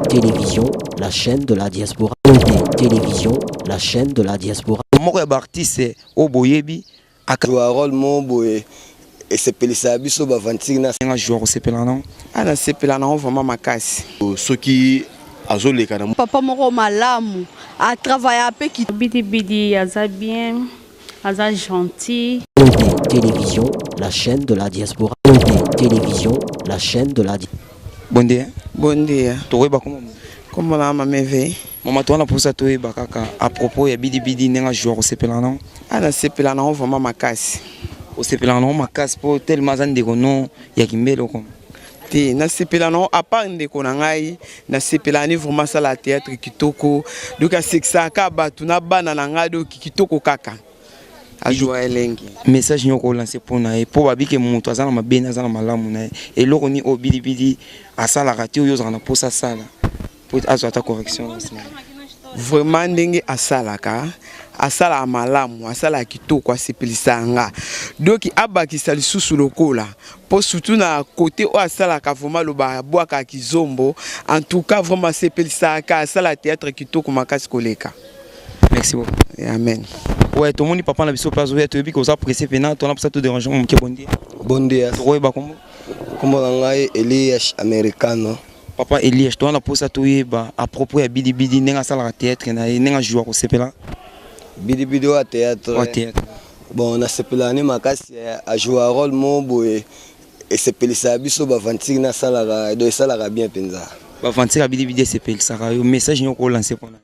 Télévision, la chaîne de la diaspora. ED Télévision, la chaîne de la diaspora. Moko ya ba artiste oyo boyebi Joua role moko boye esepelisaka biso ba aventure na. Nga joua kosepela nango. Ah na sepela nango vraiment makasi. Soki azoleka na. Papa moko malamu a travaillaka pe kitoko. Bidi bidi aza bien aza gentil. ED Télévision, la chaîne de la diaspora. ED Télévision, la chaîne de la Bon dia. Bon dia. Tokoyeba kombo? Kombo na mama Eve. Mama toza na posa toyeba kaka à propos ya bidi bidi ndenge ajoua kosepela nango. Ah nasepela nango vraiment makasi. Osepelaka nango makasi po tellement aza ndeko no ya kimbele okoma. Te nasepela nango à part ndeko na ngai nasepelaka ne vraiment asala théâtre kitoko donc asekisaka kaka bato na bana na ngai donc kitoko kaka ajoua elengi. Message nini oko lancer po na ye po ba bike mutu aza na mabe na aza na malamu na ye eloko nini oyo bidi bidi asalaka te oyo ozalaka na posa asala po azwa ata correction na sima. Vraiment ndenge asalaka asalaka malamu asalaka kitoko asepelisaka nga donc abakisa lisusu lokola po surtout na cote oyo asalaka vraiment alobaka abwakaka kizombo en tout cas vraiment asepelisaka asalaka theatre kitoko makasi koleka. Merci beaucoup. Amen. Ouais, tomoni papa na biso pe azoya toyebi que oza pressé pena tona posa to déranger moke bon dia. Bon dia. Tokoyeba kombo? Kombo na ngai Elias Americano. Papa Elias, toza na posa toyeba à propos ya Bidi Bidi ndenge asalaka théâtre na ye, ndenge ajoua kosepela. Bidi Bidi wa théâtre. Wa théâtre. Bon, nasepelaka ne makasi ajoua rôle moko boye esepelisaka biso ba aventure na asalaka donc esalaka bien mpenza. Ba aventure ya Bidi Bidi esepelisaka yo, message nini oko lancer pona?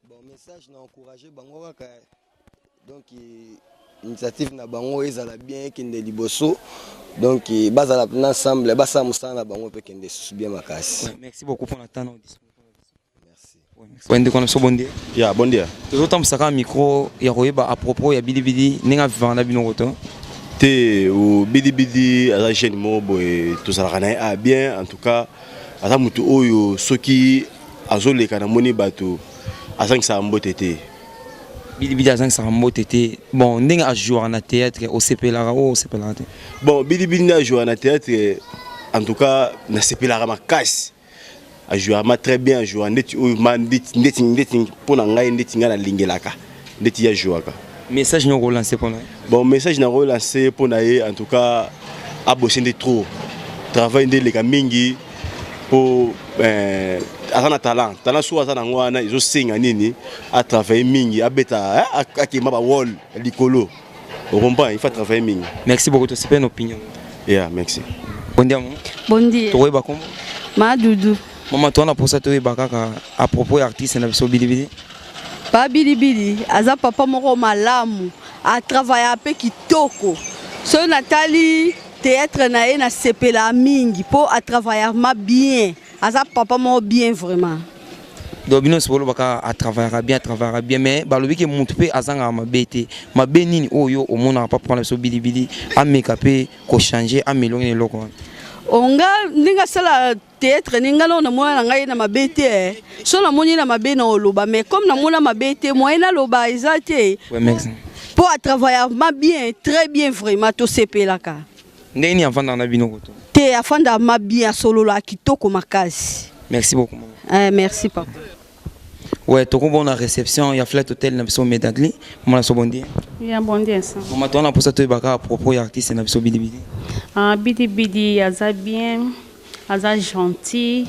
Bon, message na encourager bango kaka donc initiative na bango ezala bien ekende liboso donc bazala na ensemble basala mosala na bango mpe ekende susu bien makasi. Ouais, merci beaucoup pour la temps. Merci. Ouais, ndeko na biso bon dia. Ya bon dia. Tozotambwisa kaka micro ya koyeba à propos ya Bidi Bidi ndenge avivaka na bino koto. Te Bidi Bidi aza jeune moko boye tozalaka na ye a bien en tout cas aza motu oyo soki azoleka namoni bato azangisaka mbote te. Bidi Bidi azangisaka mbote te. Bon ndenge ajouaka na théâtre osepelaka oyo osepelaka te? Bon Bidi Bidi nde ajouaka na théâtre en tout cas nasepelaka makasi. Ajouaka ma très bien, ajouaka ndeti oyo ma ndeti ndeti ndeti mpo na ngai ndeti ngai nalingelaka ndeti ye ajouaka. Message nini okolancer mpo na ye? Bon message nakolancer mpo na ye en tout cas abose nde trop travail nde eleka mingi mpo aza na talent, talent soki aza nango wana ezosenga nini atravaille mingi abeta akema ba wall likolo. On comprend, il faut travailler mingi. Merci beaucoup, c'est une opinion. Yeah, merci. Bon dia maman. Bon dia. Tokoyeba kombo? Ma Doudou. Maman, toi na posa toyeba kaka à propos ya artiste na biso Bidi Bidi. Pa Bidi Bidi, aza papa moko malamu, a travailla pe kitoko. So natali théâtre na ye na sepela mingi po a travailla ma bien. Aza papa moko bien vraiment. Donc bino sibolo baka a travaillera bien, a travaillera bien mais balobi ke mutu pe azanga mabe te. Mabe nini oyo omonaka papa na biso Bidi Bidi ameka pe ko changer améliorer eloko wana. Onga ndinga sala théâtre ni ngalo na mona na ngai na mabe te. So na moni na mabe na oloba mais comme na mona mabe te moyen na loba eza te. Ouais, merci. Po a travailler ma bien, très bien vraiment to sepelaka. Ndenge nini afandaka na bino koto? Te afandaka ma bien asolola kitoko makasi. Merci beaucoup maman. Merci papa. Ouais, tokobona réception ya Flat Hotel na biso Medagli. Maman na biso bon dia. Ya bon dia ça. Maman toi na posa toyebaka à propos ya artiste na biso Bidi Bidi. Ah Bidi Bidi aza bien, aza gentil.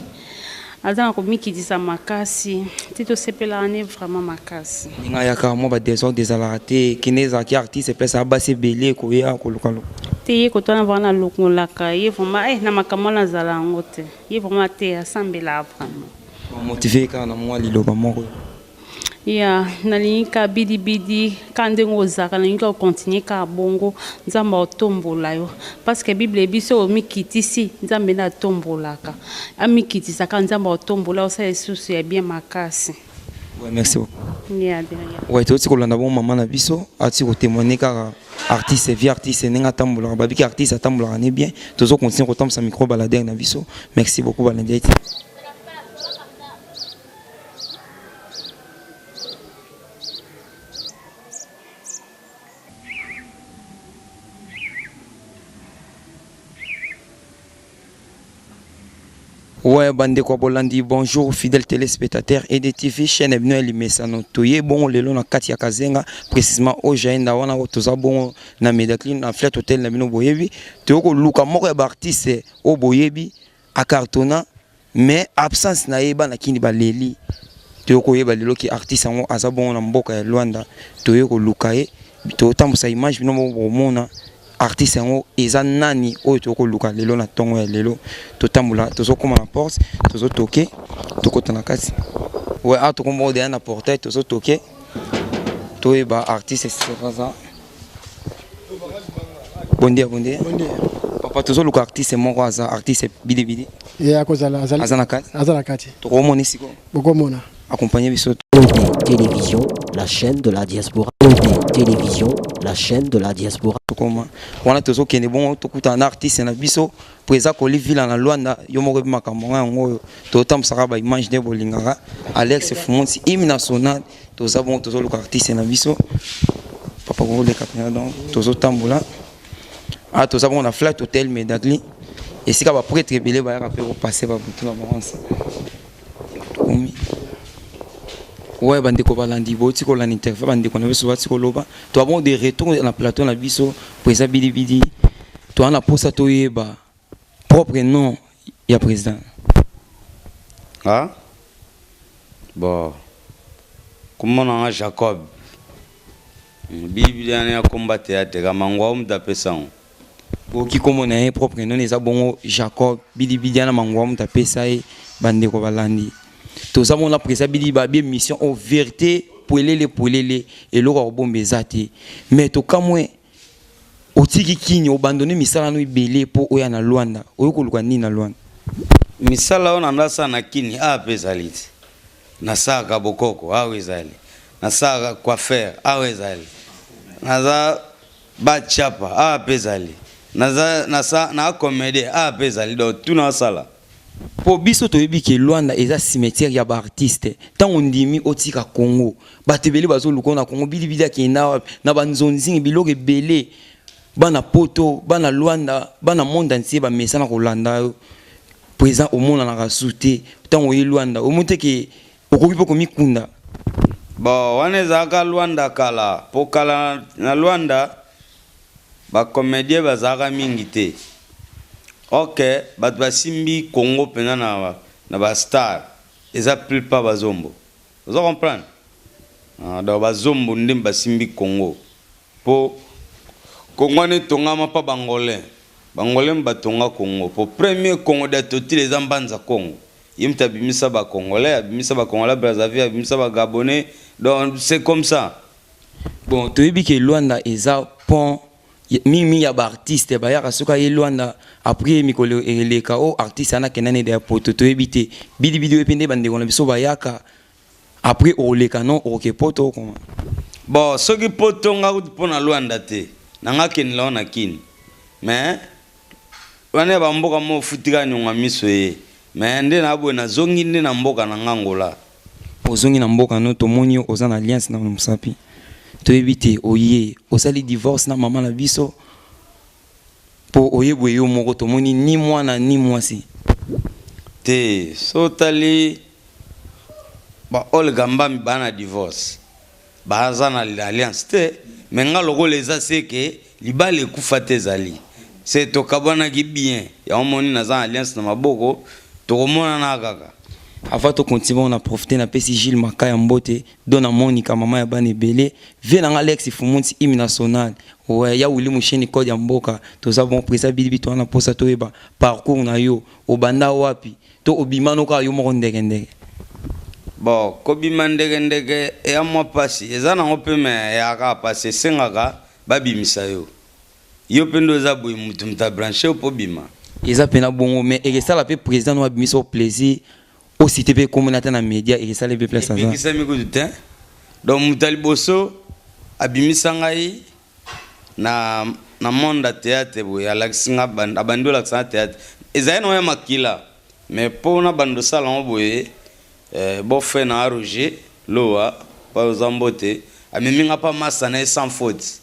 Aza na komikitisa makasi ti tosepelaka ne vraiment makasi. Ndenge ayaka mwa ba desordre ezalaka te, kende ezalaki artiste place ya basi ebele koya koluka luka. Te ye kotwana vraiment nalongolaka ye vraiment na makambo wana azala yango te. Ye vraiment te asambelaka vraiment. Ba motiver kaka na mwa liloba moko. Ya nalingi ka Bidi Bidi ka ndenge ozalaka nalingi ka continuer ka bongo Nzambe atombola yo parce que Bible ebiso omikitisi Nzambe nde atombolaka amikitisa ka Nzambe atombola osala lisusu ya bien makasi. Ouais, merci beaucoup. Ya de rien. Ouais, toti kolanda bon maman na biso ati ko témoigner kaka artiste vie artiste ndenge atambolaka babiki artiste atambolaka ne bien tozo continuer kotambwisa micro baladeur na biso. Merci beaucoup balandi. Ouais. Ouais, bandeko ya bolandi, bonjour fidèle téléspectateur EDTV, chaîne bino ya limesano. Toye bongo lelo na kati ya Kazenga, précisément au Jaenda wana oyo toza bongo na Medacline na Flat Hotel na bino boyebi. Toyoko koluka moko ya ba artiste oyo boyebi acartonna, mais absence na ye bana kini baleli. Toyoko koyeba lelo ki artiste yango aza bongo na mboka ya Luanda. Toye koluka ye, totambusa image bino moko bomona artiste yango eza nani oyo tokoluka lelo na ntongo ya lelo. Totambola, tozokóma na porte, tozotoke, tokota na kati. Ouais, awa tokomba deya na portail, tozotoke toyeba artiste aza. Bon dia, bon dia. Papa, tozoluka artiste moko, aza artiste Bidibidi. Ye akozala, azali. Aza na kati? Aza na kati. Tokomona sikoyo. Bokomona. Accompagne biso. ED Télévision, la chaîne de la diaspora. ED Télévision, la chaîne de la diaspora. Tokoma wana, tozokende bongo tokutana na artiste na biso po eza koli vila na Lwanda. Yo moko ebi makambo nga yango oyo totambusaka baimage nde bolingaka. Alex Fumonsi, hymne national. Toza bongo, tozoluka artiste na biso. Papa, koleka mpena. Donc tozotambola ah, toza bongo na Flat Hotel Medagli, esika baprêtre ebele bayaka mpe kopase babutu na bango. Tokomi. Ouais, bandeko balandi, bauti kolanda interview, bandeko na biso bati koloba. Toa bon de retour na plateau na biso po eza Bidibidi. Toa na posa toyeba propre nom ya président. Ah bon, kombo na nga Jacob Bibili wana ya komba théâtre kamangwa oyo mutu apesa ngo. Okoki kombo na ye propre nom eza bongo Jacob Bidibidi ana mangwa moto apesa ye. Bandeko balandi, toza mona président Bidi babi émission o vérité polele polele, eloko ya kobomba eza te. Mais tokamwe, otiki kini, obandone misala no ebele mpo oya na Lwanda. Oyo koluka nini na Lwanda? Misala oyo na ndasala na kini awa mpe ezali te. Nasalaka bokoko awa ezali, nasalaka coiffeur awa ezali, naza bachapa awa mpe ezali, naza nasa na comédie awa mpe ezali, donc tout nasala. Mpo biso toyebi ke Lwanda eza cimetière ya baartiste. Ntango ndimi otika Congo, bato ebele bazoluka na Congo. Bilibili akenda wapi na banzonzingi, biloko ebele, bana Poto, bana Lwanda, bana monde entier bamesana kolanda yo. Président, omonanaka su te. Ntango oye Lwanda, omoni te ke okoki mpe komikunda? Bon, wana ezalaka Lwanda kala, mpo kala na Lwanda bacomédien bazalaka mingi te. Ok, bato basimbi Congo mpenza na bastar eza plupart bazombo, oza comprendre? Ah, donc bazombo nde basimbi Congo, mpo Congo wana etongama mpa Bangolais. Bangolais batonga Congo, mpo premier Congo da totile eza Mbanza Congo. Ye moto abimisa Bacongolais, abimisa Bacongolais Brazzaville, abimisa Bagabonais, donc c'est comme ça. Bon, toyebi ke Lwanda eza pont mingimingi ya baartiste bayaka. Soki aye Lwanda, après mikolo eleka, o artiste ana akenda nede ya Poto, toyebi te. Bidibidi oyo mpe nde bandeko na biso bayaka, après okoleka non, okoke Poto okoma. Bon, soki Poto, nga kutu mpo na Lwanda te, na nga kendela ngo na Kini. Mais wana ya bamboka mo ofutika nyonga miso ye, mais nde na boye nazongi nde na mboka na nga Ngola. Ozongi na mboka no, tomoni yo oza na alliance na mosapi. Toyebi te, oye osali divorce na mama na biso mpo oyebwe yo moko, tomoni ni mwana ni mwasi. Te, so otali baolga mbambi baa na divorce, baza na alliance te. Me nga lokola eza seke libala ekufa te, ezali se tokabwanaki bien, yango moni naza na alliance na maboko, tokomonana kaka. Avant tocontinue, on a profité, napesi Gilles Makaya mbote, do na Monika, mama ya bana ebele, vie na nga Alex Fumunti, hymne national. Ouais, ya Wili Musheni, code ya mboka. Toza bon, président Bibi, to na posa toyeba parcours na yo, obanda wapi to obima no kaka yo moko ndenge ndenge? Bon, kobima ndenge ndenge eya mwa mpasi, eza nango mpe, me eyaka mpasi, esengaka babimisa yo. Yo mpe nde oza boye, mutu moto abranche yo mpo bima. Eza mpena bongo, mais ekesala mpe président no abimisa o plaisir osite mpe komona ata na média, ekesala mpe place aza. Epekisami kutu te. Donc moto ya liboso abimisa ngai na monde ya théâtre boye, alakisi nga, abandi olakisa nga théâtre, ezali nango ya makila, mais mpo na bando osala yango boye, beau-frère na Roger Lowa pa oza mbote, amemi nga mpa masa na ye sans faute.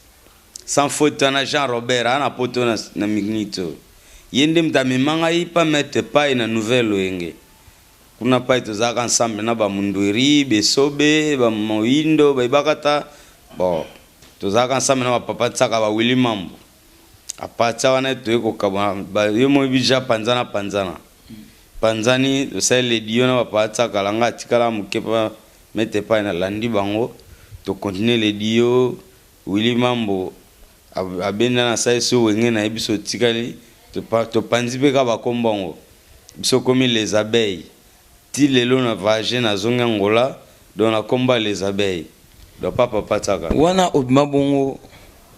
Sans faute wana Jean Robert aa na Poto na minute oyo. Ye nde moto amema ngai pa maître pai na Nouvelle Oyenge. Kuna pai tozalaka ensemble na ba Mundweri, Besobe, ba Moyindo, ba Ibakata. Bon, tozalaka ensemble na ba Papa Tsaka, ba Willy Mambu. Apatsa wana toye kokabwana, ba yo moyebi deja panzana panzana. Panzani tosali le dio na ba Papa Tsaka, la nga atikala moke pa mete pai nalandi bango, to continuer le dio. Willy Mambo abenda na sali so wenge na ye biso totikali topanzi mpe kaka bakombo yango biso komi les abeilles ti lelo na voyage nazongi Angola donc na kombo ya les abeilles donc pa papa tsaka. Wana obima bongo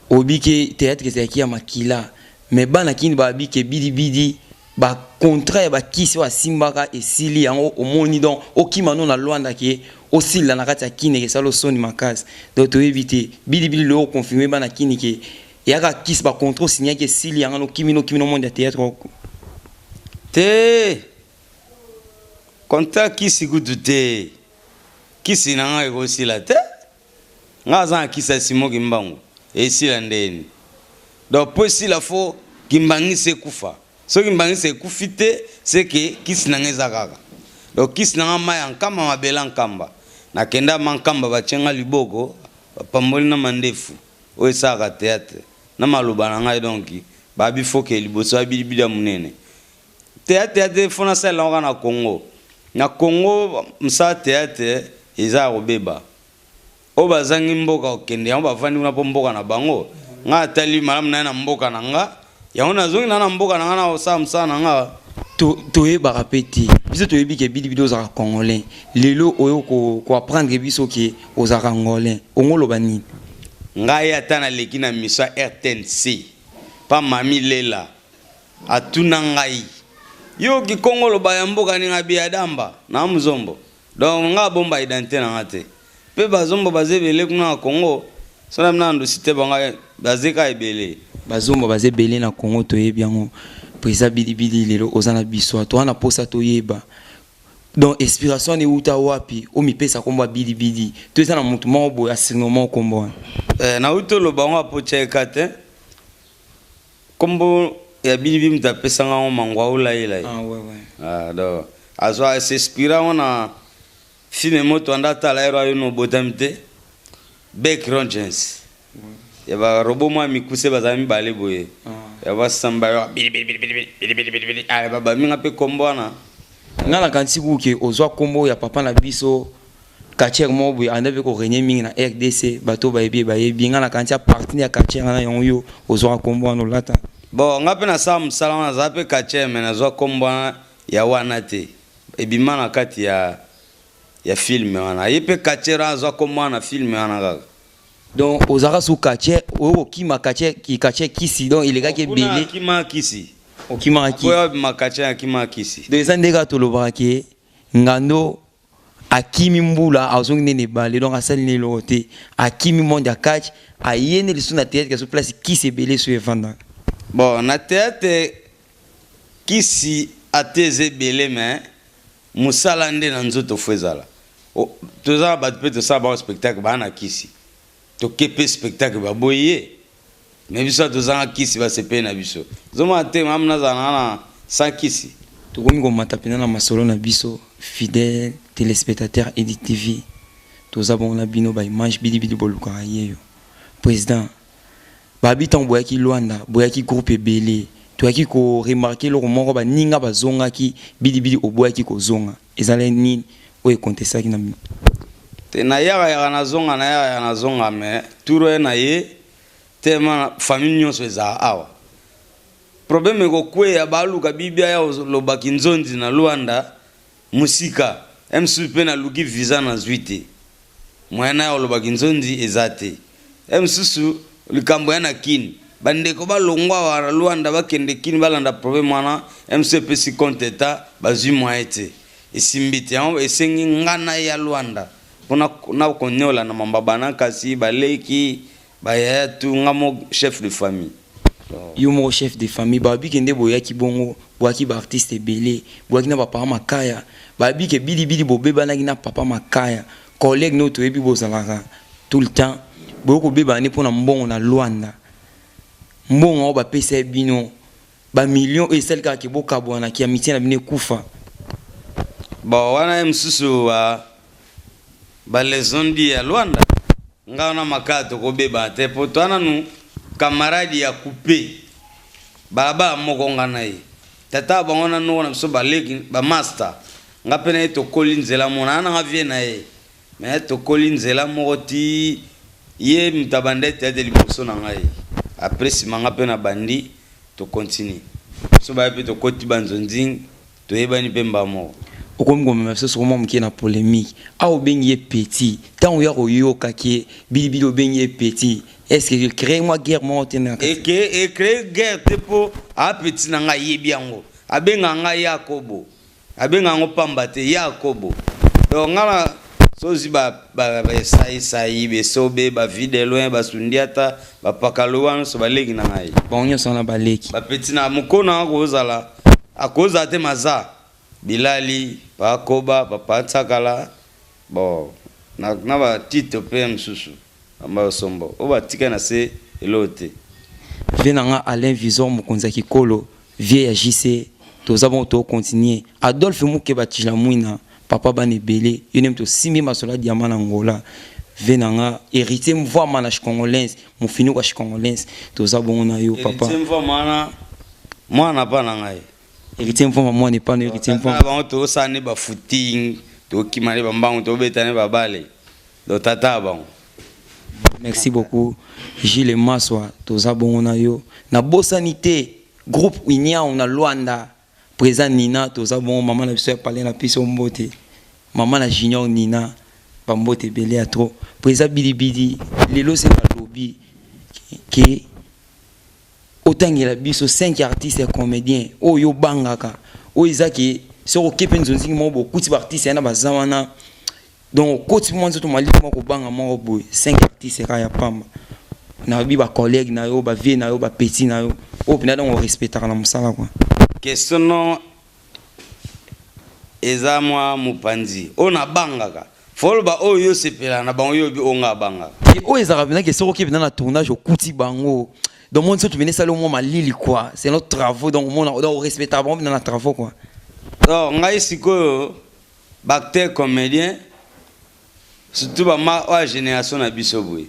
oyebi ke theatre ezalaki ya makila mais bana kin bayebi ke bidi bidi ba contrat ya ba kisi oyo asimbaka esili yango omoni donc okima no na Luanda ke osila na kati ya kin ekesala yo soni makasi donc toyebi te bili bili lelo oconfirme bana kin ke eyaka kisi ba contrat osignaki esili yango okimi no okimi no monde ya theatre oko te contrat kisi kutu te kisi na ngai ekosila te Nga aza na kisi ya Simon Kimbangu esila ndeni donc po esila fo kimbangisi ekufa soki kimbangisi ekufi te c'est que kisi na nga eza kaka donc kisi na nga mayi ya nkamba mabele ya nkamba nakenda ma nkamba batie nga liboko bapamboli na mandefu oyo esalaka theatre na maloba na ngai donc babi fo ke liboso ya bilibili ya munene theatre ya te fo nasalela yango kaka na Congo na Congo mosala theatre eza ya kobeba Oyo bazangi mboka kokende yango bavandi kuna mpo mboka na bango. Nga natali malamu naye na mboka na nga, yango nazongi na na mboka na nga na kosala mosala na nga. To toyebaka pe te. Biso toyebi ke bidi bidi ozalaka congolais. Lelo oyo ko ko apprendre biso ke ozalaka angolais. Ongo oloba nini? Ngai ata naleki na miso ya rtnc pa mami lela atuna ngai yo kikongo oloba ya mboka nini ngabi ya damba na muzombo Donc nga abomba identite na nga te. Pe bazombo baza ebele kuna na Congo. Sona bina ndu cite bango baze ka ebele. Bazombo baza ebele na Congo toyebi yango. Président Bidi Bidi lelo oza na biso toza na posa toyeba. Donc inspiration wana ewuta wapi omipesa kombo ya Bidi Bidi to eza na mutu moko boye a surnomme kombo wana. Eh, nauti oloba yango apotia eka te. Kombo ya Bidi Bidi mutu apesa nga yango Mangwawu Layi Layi. Ah ouais ouais. Ah donc azwa a s'inspira yango na film moto anda atala ero ayo no obotami te Beck Rongens. Ya ba robot mwa mikuse bazala mibale boye. Ya ba samba yo bili bili bili bili bili bili bili bili. Ah ba baminga pe kombo wana. Nga nakanisi kuku ke ozwa kombo ya papa na biso Catcheur moko boye anda pe ko regner mingi na rdc bato oyo bayebi ye bayebi nga nakanisi a partir ya catcheur wana yango yo ozwaka kombo wana olata. Bon nga pe nasala musala wana nazala pe catcheur mais nazwa kombo wana ya wana te ebima na kati ya ya film wana ye pe catcheur wana azwa kombo wana na film wana kaka. Donc ozalaka sous catcheur oyo kokima catcheur ki catcheur kisi donc elekaki Kuna ebele. akima kisi. Okimaka kisi. Oyo abima catcheur akima kisi. Donc eza nde kaka tolobaka ke ngando Akimi mbula azongi nde na ebale donc asali nde eloko te akimi monde ya catch aye nde lisusu na theatre so place kisi ebele so evandaka. Bon na theatre kisi ata eza ebele mais musala nde na nzoto faut ezala toza na batu pe tosala bango spectacle baa na kisi toke pe spectacle baboyi ye mais biso awa tozanga kisi basepeli na biso ozomona te mamu nazala nanga na sans kisi. Tokomi komata penza na masolo na biso fidèle telespectateur Eddy TV toza bongo na bino ba image bidi bidi bolukaka yeyo president babi tango boyaki Luanda boyaki groupe ebele toyaki ko remarquer eloko moko baninga bazongaki bidi bidi oboyaki kozonga ezalaki nini oyo ekontesaki na bino? Te na yaka yaka na zonga na yaka yaka na zonga mais tour oyo na ye tellement famille nionso ezala awa problème ekokweya baluka bibi aya koloba kinzonzi na Luanda musika msusu pe naluki visa nazui te moyen naya koloba kinzonzi eza te msusu likambo ya na kin bandeko balongwa awa na Luanda bakende kin balanda problème wana msusu epesi compte etat bazui moyen te Esimbi te yango esengi nga naya Luanda po na koniola na mamba bana kasi ba leki ba yaya tout nga moko chef de famille. Yo moko chef de famille balobi ke nde boyaki bongo boyaki ba artiste ebele boyaki na ba papa makaya balobi ke bidi bidi bobebanaki na papa makaya collegue no toyebi bozalaka tout le temps boye kobebana nde pona mbongo na Luanda mbongo yango bapesa ye bino Ba millions oyo esali kaka ke bokabwana ki amitie na bino ekufa. Bon, wana ye mosusu ba ba lesondi ya Luanda. Nga wana makaya tokobeba te po toa nanu camarade ya coupe. Balabala moko nga na ye. Tata bango na noko na biso baleki ba master. Nga pe na ye tokoli nzela moko. Na nga vie na ye. Mais tokoli nzela moko ti ye moto abanda théâtre liboso na ngai. Après sima nga pe na bandi to continue. Biso baye pe tokoti ba nzonzing toyebani pe mbala moko. Okomi komema biso soko mwa moke na polemique. Awa obengi ye petit, ntango ya koyoka ke bilibili obengi ye petit, est ce que crée mwa guerre moko te na kati? Eke e crée guerre te po a petit na ngai ayebi yango. Abenga ngai Yakobo. Abenga yango pamba te Yakobo. Donc nga na sozi ba ba ba esai sai besobe ba vie de loin ba sundiata ba pakalo wana so baleki na ngai. Bango nyonso wana baleki. Ba petit na mokona akozala akozala te maza bilali pa koba papa tsakala bon na na ba tito pe mosusu ba sombo o batika na se eloko te. Vie na nga Alain Visor mokonzi ya kikolo vie ya JC toza bongo to continuer Adolphe Mukeba Tshila-Mwina papa bana ebele yo nde moto osimbi masolo ya diamant na Angola vie na nga Héritier Mvuama na Chicongolaise mofinuku ya Chicongolaise toza bongo na yo papa. Héritier Mvuama wana mwana pa na ngai. Héritier Mvuama mwana epa na Héritier Mvuama. Bango tozosala ne ba footing tokima ne bambangu tobeta ne babale donc tata ya bango. Merci beaucoup Gilles Maswa toza bongo na yo nabosani te groupe União na Luanda président Nina toza bongo mama na biso ya palais na biso mbote mama na Junior Nina bambote ebele ya trop président Bilibili lelo se balobi ke otangela biso 5 artistes ya comédien oyo obangaka oyo eza ke soki okepe nzonzingi moko bokuti ba artistes yana baza wana donc okoti mwa nzoto malili moko kobanga moko boye 5 artistes kaka ya pamba nayebi ba collègue na yo ba vie na yo ba petit na yo oyo mpenza donc orespectaka na mosala quoi. Question no eza mwa mopanzi oyo nabangaka foloba oyo yo sepela na bango yo oyebi oyo nga abangaka. Oyo ezalaka mpenza ke soki oke mpenza na tournage okuti bango donc mwa nzoto mpenza esali mwa malili quoi, c'est notre travaux donc omona donc orespectaka bango mpenza na travaux quoi. Donc ngai sikoyo ba acteur comédien surtout ba ma oyo génération na biso boye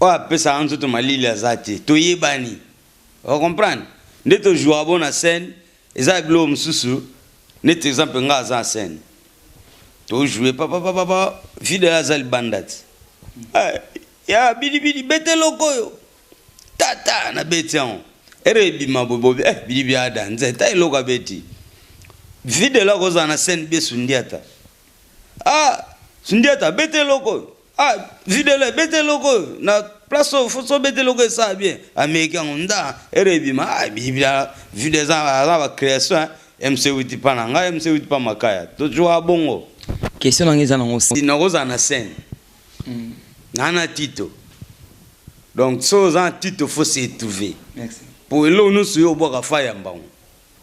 oyo apesaka nzoto malili aza te toyebani o comprendre nde tojouaka bo na scène eza biloko mosusu neti exemple nga aza na scène tojoue papapapapa video aza libanda te ya bilibili bete eloko oyo tata nabeti yango ere ebima bobobi eh, bilibi ada nzeta eloko abeti video akozala na scène be sundiata ah sundiata bete eloko oyo ah video bete eloko oyo na place oyo fo so bete eloko esala bien ameki yango nda ere ebima ah bilibi video eza aza ba création MC wuti pa na ngai MC wuti pa makaya tozwa bongo. Question na ngai eza nango nakozala na scène na na tito donc so oza na tito faut se étouffer po eloko nyonso yo obwaka fa ya mbango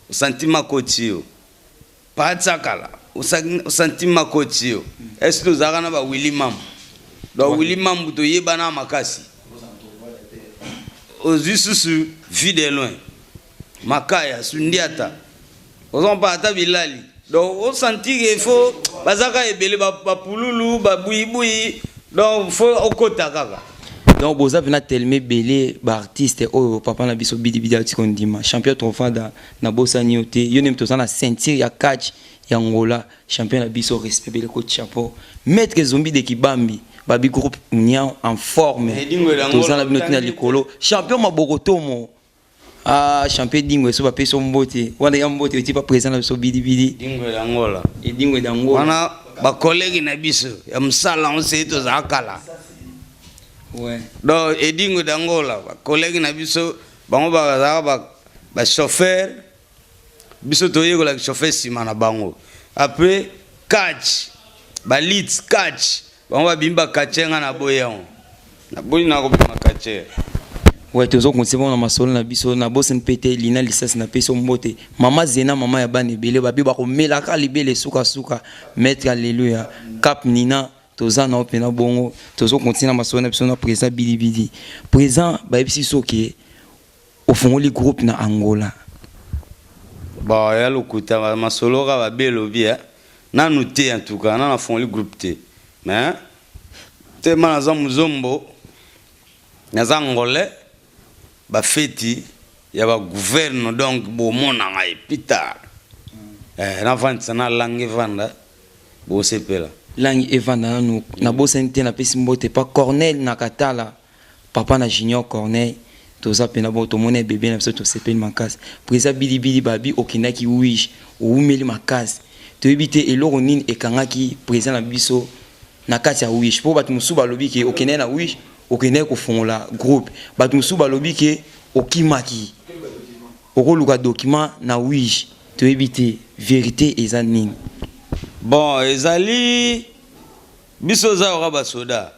osanti makoti yo patsakala osanti makoti yo est-ce tozalaka na ba Willy Mambu donc Willy Mambu toyebana makasi ozwi susu vie de loin makaya sundiata ozompa ata bilali donc osanti ke faut bazaka ebele bapululu babuyibuyi donc faut okota kaka. Donc boza mpena tellement ebele baartiste oyo papa na biso bidibidi auti kondima champion Trofada nabosani yo te yo nde moto oza na ceinture ya catch ya Angola champion na biso respect ebele ko chapeau maître Zombi de Kibambi babi groupe Union en forme toza na bino tina likolo champion maboko tomo ah champion Dingo eso bapesi yo mbote wana ya mbote oti pa président na biso bidibidi Dingo ya Angola Edingo d'Angola wana bakolege na biso ya mosala onse tozala kala ouais. Donc Edingo d'Angola bakolege na biso bango bazalaka bachauffeur biso toyekolaki chauffeur nsima na bango après catch balit catch bango babimi bakache nga na boyi yango naboyi nakobima kache. Ouais, tozokontinue bongo na masolo na biso nabosani mpe te lina lisasi napesi yo mbote mama zena mama ya bana ebele babi bakomelaka libele sukasuka maître alleluya cap nina toza na yo mpena bongo tozokontinue na masolo na biso na président bilibili président bayebisi biso ke ofongoli groupe na Angola. Bon ya lokuta masolo kaka babe elobi eh. Nanu te en tout cas, nanu nafongoli groupe te. Mais tellement naza muzombo, naza angolais, ba feti ya ba gouverne donc bomona ngai plus tard. Eh, navandisa na langue evanda bosepela. Langue evanda nanu nabosani te napesi mbote pa Corneille na Katala papa na Junior Corneille toza pena bo tomoni bebe na biso tosepeli makasi presa bili bili babi okendaki wige owumeli makasi toyebi te eloko nini ekangaki presa na biso na kati ya wige po bato mosusu balobi ke okendaki na wige okendaki kofongola groupe bato mosusu balobi ke okimaki okoluka document na wige toyebi te verite eza nini. Bon ezali biso oza oka basoda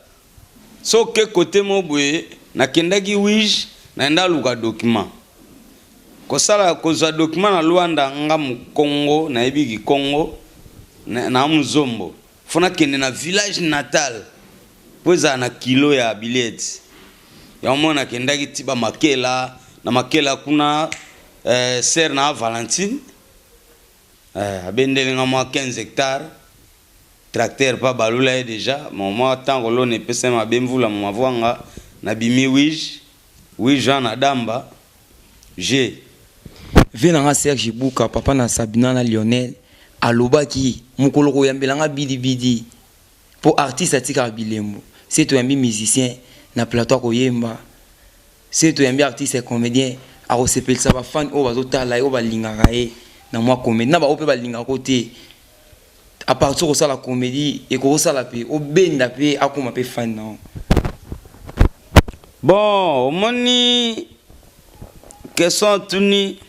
soki oke kote mo boye nakendaki wige naenda aluka document kosala kozwa document na Luanda nga mukongo nayebi kikongo na, na muzombo fo nakende na village natal po ezala na kilo ya billet yango mona nakendaki ti ba makela na makela kuna eh, sœur na Valentine eh, abendeli nga mwa 15 hectares tracteur pa balula ye deja mwa ntango lona epesami mabe mvula mavwanga nabimi wige wige wana damba je Vie na nga Serge Ibuka papa na Sabina na Lionel alobaki mokolo koyambela nga bidi bidi po artiste atikaka bilembo se toyambi musicien na plateau akoyemba se toyambi artiste comédien akosepelisa ba fan oyo bazotala ye oyo balingaka ye na mwa comédie na baoyo mpe balingaka ko te à partir kosala comédie ekokosala mpe obenda mpe akoma mpe fan na yo. Bon omoni question atuni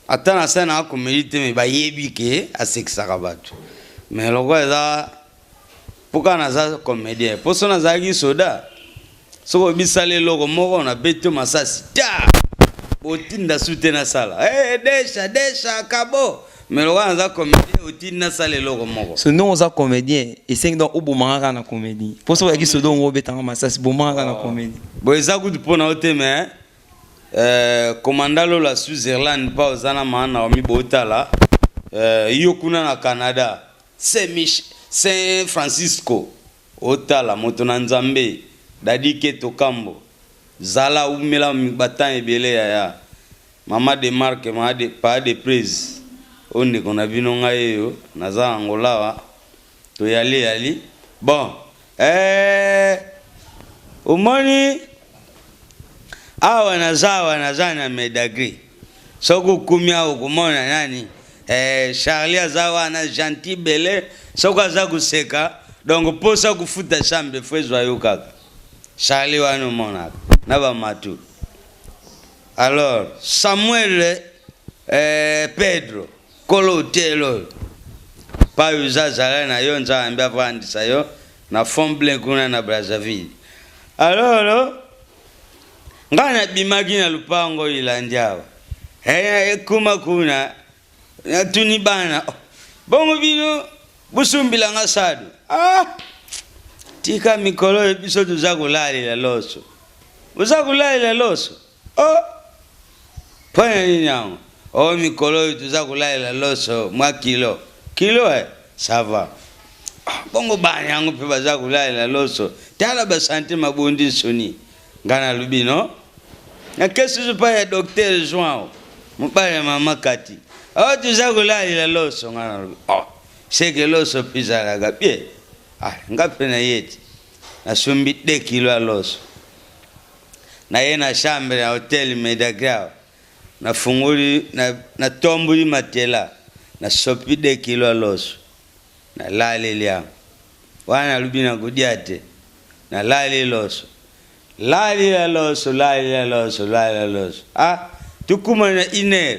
ata nasali nanga comédie te me bayebi ke asekisaka bato me lokola eza mpo kaka naza comédien mpo so nazalaki soda soki obisala eloko moko nabeti yo masasi ta otinda su te nasala hey, desha desha kabo me lokola naza comédien otindi nasala eloko moko. So ndenge oza comédien esengi donc obomaka kaka na comédie mpo soki oyaki soda ongo obetanga masasi bomaka kaka na comédie. Bon eza kutu mpo na yo te me commanda Lola Switzerland mpa oza na maa Naomi botala yo kuna na Canada Saint Francisco otala moto na Nzambe Dadi Keto Kambo zala umela batan ebele yaya mama de marque mama de pa de prise oyo ndeko na bino ngai eyo naza Angola awa toyali yali bon omoni awa naza awa naza na medagri soki okumi awa okomona nani Charlie aza wana gentil bele soki aza koseka donc posa kofuta chambre fo ezwa yo kaka Charlie wana omonaka na bamatu alors Samuel Pedro kolo hotel oyo payo oza azala na yo nzambe avandisa yo na fond plein kuna na Brazzaville alors ngai nabimaki na lupango ilandi awa ekuma kuna natuni bana oh, bongo bino bosumbila sado ah, tika mikolo oyo biso toza kolalela loso boza kolalela loso oh, mpona nini yango oh, mikolo oyo toza kolalela loso mwa kilo kilo ça va ah, bongo bana yango mpe baza kolalela loso tala basante mabondi nsoni ngai nalobi no nakesi susu pa ya docteur João mobali ya mama Kati oh, toza kolalela loso ngai nalobi oh, seke loso mpe ezalaka bie ah, nga mpe naye ti nasombi 2 kilo ya loso naye na chambre ya hotel Medagrave nafungoli natomboli matela nasopi 2 kilo ya loso nalaleli yango wana nalobi nakodia te nalali loso lalila loso lalila loso lalila loso ah tukuma na iner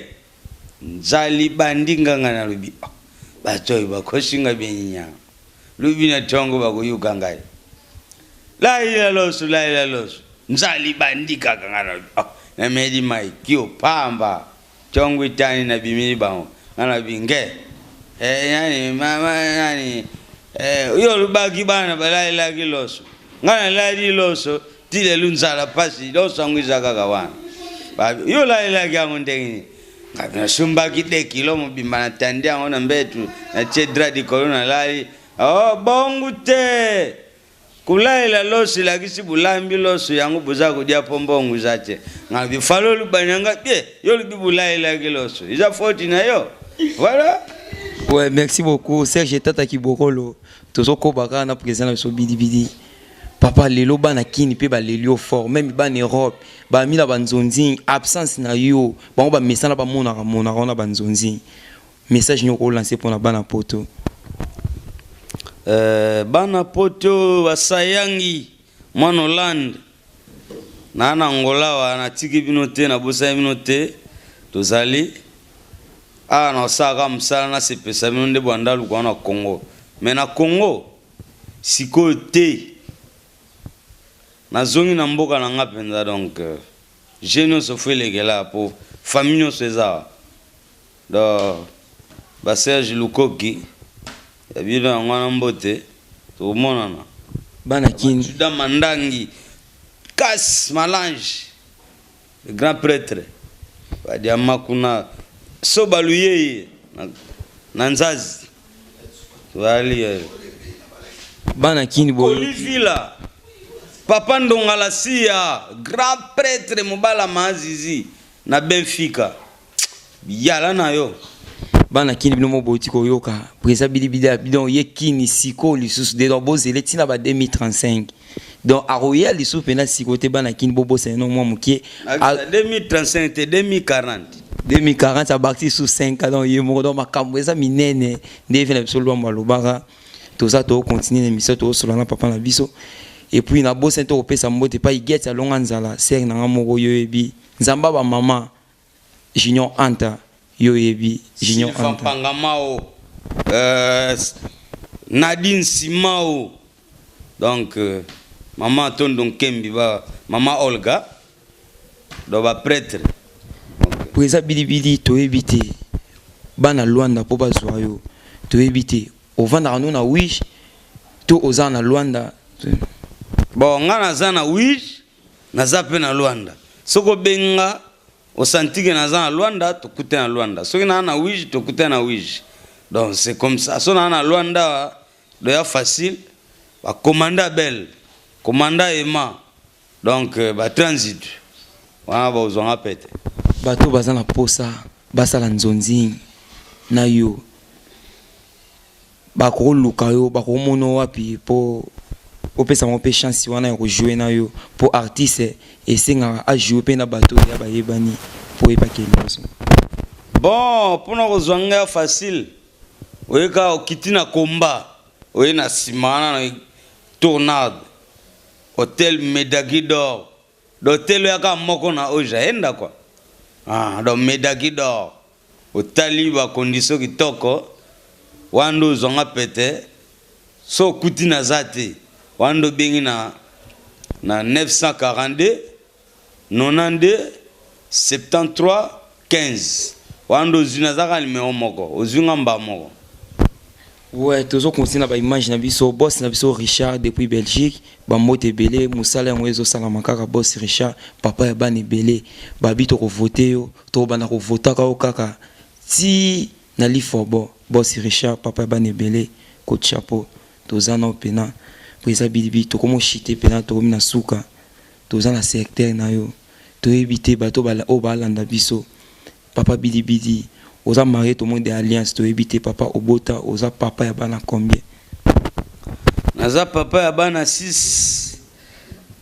nzali bandi nganga nalobi oh, bato oyo bakosinga benyinyanga lobi na ntongo bakoyoka ngai lalila loso lalila loso nzali bandi kaka ngai nalobi oh, nameli mai kio pamba ntongo etani nabimili bango ngai nalobi nge nani mama nani yo olobaki bana balalelaki loso ngai nalali loso ti lelo nzala pasi loso yango eza kaka wana yo olalelaki yango ndenge nini? Nasumbaki de kilo mobimba, natandi yango na mbetu, natie drap likolo, nalali. Oh, bongu te kulalela loso elakisi bulambi loso yango boza kodia mpo mbongo eza te. Ngalobi falo olubanyanga bie yo olobi bulayelaki loso eza foti na yo, voilà. Ouais, merci beaucoup Serge Tata Kibokolo. Tozokoba kaka na président na biso Bidibidi. Papa, lelo bana Kini mpe baleli yo fort, même bana Europe bami na banzonzing, absence na yo bango bamesana bamonaka monaka wana banzonzing. Message nini okolancer mpona bana Poto? Bana Poto, basayangi mwana Hollande naa na Angola wa, natiki bino te, nabosani bino te. Tozali awa na kosalaka mosala, nasepesa bino nde bwanda luka na Congo, mais na Congo sikoyo te, nazongi na mboka na nga mpenza. Donc je nyonso fo elekela po famille nyonso eza awa. Donc baserge Lukoki ya bino yango wana, mbote, tokomonana. Bana Kini. Juda Mandangi, Kas Malange, le grand prêtre badiama kuna so baluyeye na nzazi toyali. Bana Kini boyo. Olivila papa Ndongala Sia, grand prêtre mobala Maazizi na Benfica, yala na yo. Bana Kini, bino mo boti koyoka président Bidibidi. Donc ye Kini sikoyo lisusu de, donc bozele ntina ba 2035, donc akoya lisusu mpena sikoyo te. Bana Kini, bobosana no mwa mokie. 2035 te, 2040. 2040, abakisi su 5 ans. Donc ye moko, donc makambo eza minene nde efe na biso. Lwambo alobaka toza tokocontinuer na émission, tokosola na papa na biso. Et puis nabosani to kopesa mbote epai Igete alonga nzala, sere na nga moko, yo oyebi Nzamba, bamama Junior Anta, yo oyebi Junior Sylvain Anta. Pangamao, Nadine Simao, donc mama Tondo Nkembi, ba mama Olga, donc ba prêtre. Po eza Bilibili, toyebi te bana Lwanda mpo bazwa yo, toyebi te ovandaka no na Uíge to oza na Lwanda? Bon, nga naza na Uíge, naza mpe na Lwanda. Soki obenga osantike naza na Lwanda, tokute na Lwanda. Soki naa na Uíge, tokute na Uíge. Donc c'est comme ça. So naa na Lwanda, doya facile, bakomanda bel komanda ema, donc batransit wana bozwanga pete. Bato baza na posa basala nzonzing na yo, bakoluka yo, bakomona wapi mpo opesa bango mpe chance wana ya kojouer na yo? Mpo artiste esengaka ajoue mpe na bato ya bayebani mpo oyebaki liboso. Bon, mpona kozwa ngai ya facile, oye kaka okiti na komba, oye na nsima wana na tournade, hôtel Medagi d'Or. Donc hôtel oyo kaka moko na oyo ayenda quoi. Ah, donc Medagi d'Or, otali bacondition kitoko wana nde ozwanga pete. So okuti naza te, wana nde obengi na 942 92 73 15, wana nde ozwi. Naza kaka numero moko, ozwi nga mba moko. Ouais, tozocontinuer na baimage na biso. Boss na biso Richard depuis Belgique, bambote ebele. Mosala yango ezosalama kaka. Boss Richard, papa ya bana ebele, babi tokovote yo, tokobanda kovotaka yo kaka ti na lifobo. Boss Richard, papa ya bana ebele, coup de chapeau. Toza nao mpena po eza Bilibi, tokomoshite mpena, tokomi na suka. Toza na secteur na yo, toyebi te bato oyo balanda biso. Papa Bilibili, oza marié, tomoni de alliance, toyebi te papa obota, oza papa ya bana combien? Naza papa ya bana 6,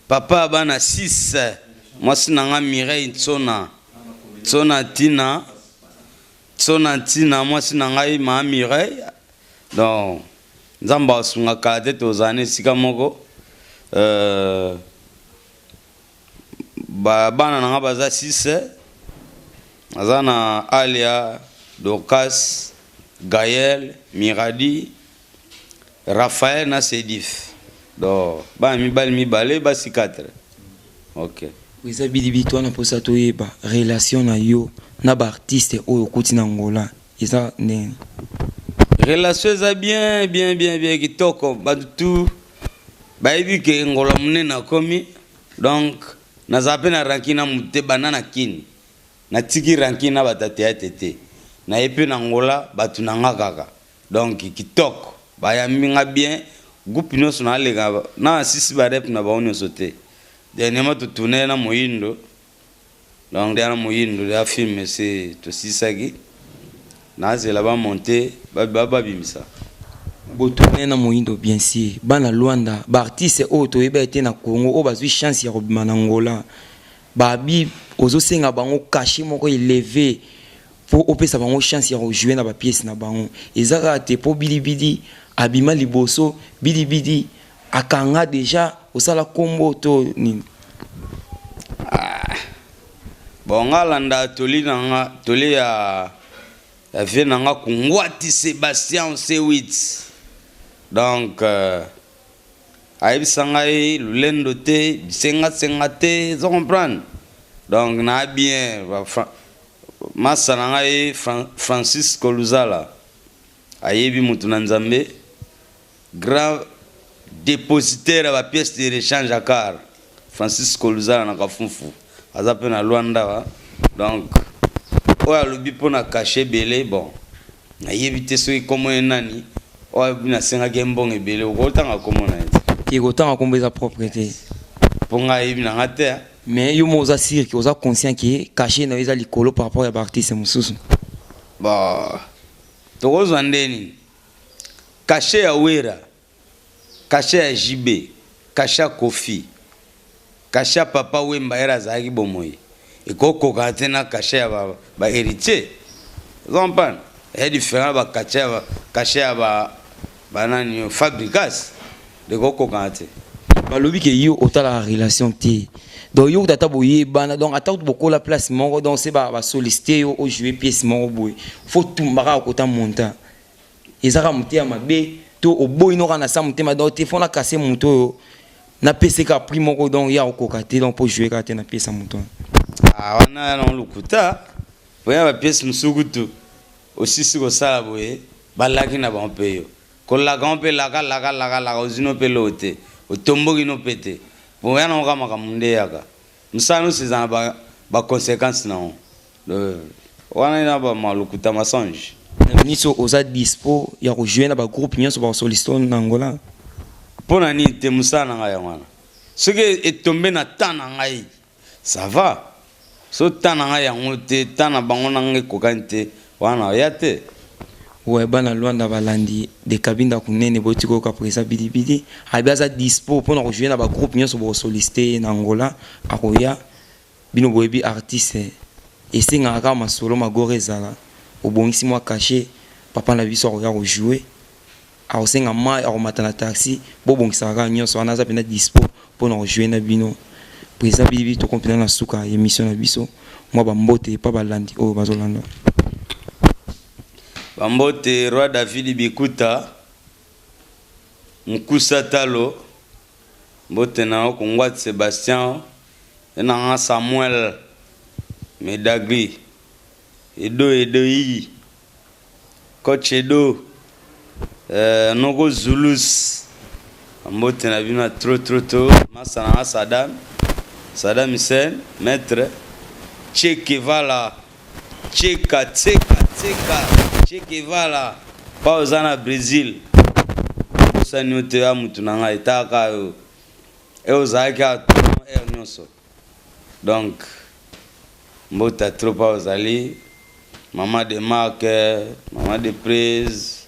papa ya bana 6. Mwasi na nga Mireille Ntsona, Ntsona Ntina, Ntsona Ntina, mwasi na ngai maa Mireille. Donc Nzambe asunga, kala te tozala na esika moko. Bana na nga baza 6. Naza na Alia, Dorcas, Gaël, Miradi, Raphaël na Sedif. Donc bana mibali mibale, basi 4. Ok. Eza Bilibi to wana mposa toyeba relation na yo na baartiste oyo okuti na Ngola eza ndenge? Relation eza bien, bien, bien, bien, kitoko. Bato tu bayebi ke Ngola monene akomi. Donc nazala mpe na ranki na motu te banda na Kini. Natiki rancune na bato ya theatre te. Naye pe na Angola batu na nga kaka. Donc kitoko bayambi nga bien groupe nionso naleka na asisi ba rep na bango nionso te. Dernièrement to tourner na moyindo donc na moyindo ya film se tosisaki nazela ba monter ba babimisa. Bo tourner na moyindo bien sur bana Luanda ba artistes oyo toyeba ete na Congo oyo bazui chance ya kobima na Angola Babi ozo senga bango cachet moko eleve po opesa bango chance ya ko jouer na ba pièces na bango. Eza kaka te po bidi bidi abima liboso, bidi bidi akanga dejà osala kombo to nini? Ah bon nga landa toli na nga toli ya ya vieux na nga Kungwati Sebastien C8 donc euh, Ayebisa ngai lulendo te, bisenga senga te, ozo comprendre? Donc na bien masta na ngai Francisco Luzala ayebi mutu na Nzambe, grand depositaire ya ba pièces de rechange ya car Francisco Luzala na Kafunfu aza pe na Luanda wa. Donc oyo alobi pona cachet ebele bon nayebi te soki kombo ye nani oyo alobi nasengaki ye mbongo ebele okotanga kombo na ye te. Te kotanga kombo eza propre te. Po nga ayebi na nga te hein. Mais yo moko oza sur que oza conscient que cachet na yo eza likolo par rapport ya ba artistes mosusu. Bon tokozwa nde nini? Cachet ya Werra Cachet ya JB, cachet ya Koffi, cachet ya Papa Wemba heure azalaki bomoyi ekoki kokana te na cachet ya ba, ba heritier. Ozo comprendre? Eya different na ba cachet ya ba cachet ya ba ba nani Fabricas ekoki kokana te. Balobi ke yo otalaka relation te donc yo kutu ata boyebana donc ata kutu bokola place moko donc se ba sollicite yo o jouer pièce moko boye faut tumba kaka kota montant Eza kaka motema mabe to oboyi no kaka na sa motema donc te faut na casser moto oyo na pese kaka prix moko donc ye akokoka te donc po jouer kaka te na pesa moto wana. Ah wana ya nango lokuta po ya ba pièce mosusu kutu osisi kosala boye balaki na bango pe yo kolaka ngo pe laka laka laka laka ozwi no pe eloko te otomboki no pe te po ya nango kaka makambo nde eyaka mosala nionso eza na ba ba consequence na ngo Wana eza ba malukuta mensonge. Na minute oyo oza dispo ya ko jouer na ba groupe nionso bako solliciter yo na Angola? Pona nini te musala na ngai yango wana soki e tomber na temps na ngai ça va soki temps na ngai yango te temps na bango na ngai ekokani te wana nakoya te. Ouais bana Luanda balandi de Kabinda kunene bowuti koyoka president bidi bidi alobi aza dispo pona ko jouer na ba groupe nionso boko solliciter ye na Angola akoya. Bino boyebi artiste esengaka kaka masolo magoro ezala obongisi mwa cachet papa na biso akoya ko jouer akosenga mayi akomata na taxi bobongisaka kaka nionso wana aza penza dispo pona ko jouer na bino president bibi tokomi penza na suka ya emission na biso mwa ba mbote epa balandi oyo bazolanda. Ba mbote roi David Bikuta Mukusa Talo mbote na yo Kongwat Sebastian Ye na nga Samuel Medagli Edo Edoyi Coach Edo eh, noko Zulus mbote na bino ya trop trop trop masa na nga Saddam Saddam Hussein maître Che Kevala Cheka Tseka Tseka Che Kevala pa oza na Brésil bosani yo te ya mutu na nga etaka yo Et ozalaki awa heure nionso donc mbota trop awa ozali maman de marque maman de prise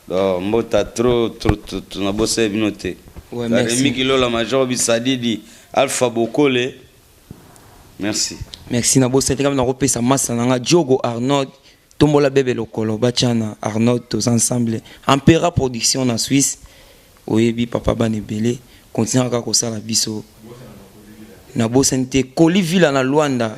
donc mbota trop trop trop nabosani bino te Ouais, merci. Remy Kilola Major Bisadidi Alpha Bokole merci Merci nabosani te kaka nakopesa masa na nga Diogo Arnold Tombola bebe lokolo batia na Arnold toza ensemble Empera production na Suisse oyebi papa bana ebele continue kaka kosala biso nabosani te Koli Villa na Luanda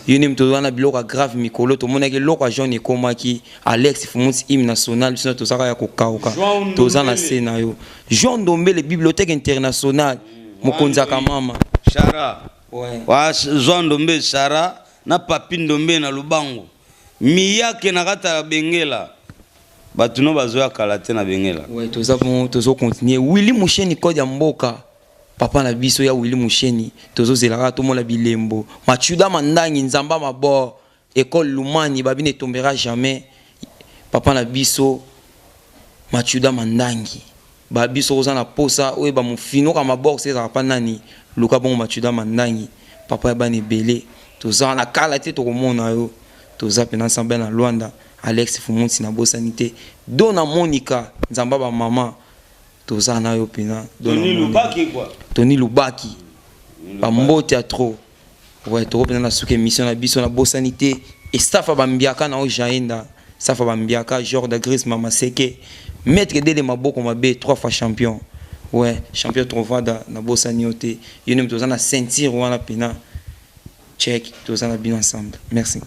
yo nde moto oza na biloko ya grave mikolo tomonaki eloko ya jaune ekomaki Alex Fumuti hymne national biso tozaka ya kokauka toza na se na yo Jean Ndombele bibliothèque internationale mokonzi ya kamama Shara ouais. Jean Ndombele Shara na Papi Ndombele na Lubango Miyake na kati ya Bengela. Bato no bazoya kala te na Bengela. Ouais, toza bon, tozo continuer. Willy Musheni code ya mboka. Papa na biso ya Willy Musheni, tozo zela kaka tomona bilembo. Machuda Mandangi Nzamba mabor. École Lumani babi ne tombera jamais. Papa na biso Machuda Mandangi. Ba biso oza na posa oyeba mofinoka mabox ezalaka pa nani luka bongo Machuda Mandangi papa ya bana ebele toza na kala te tokomona yo toza pena ensemble na Luanda Alex Fumunsi nabosani te Dona Monica nzamba ba mama toza na yo pena Tony Lubaki quoi. Tony Lubaki ba mbote ya trop. Ouais, toko pena na suka émission na biso na bosani te. Et Safa Bambiaka na Ojaenda, Safa Bambiaka, Jorda Grace Mama Seke, Maître Dele Maboko Mabe, trois fois champion. Ouais, champion Trovada na bosani yo te. Yo nde toza na ceinture wana pena. Check, toza na bino ensemble. Merci.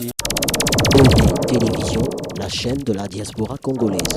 OD Télévision, la chaîne de la diaspora congolaise.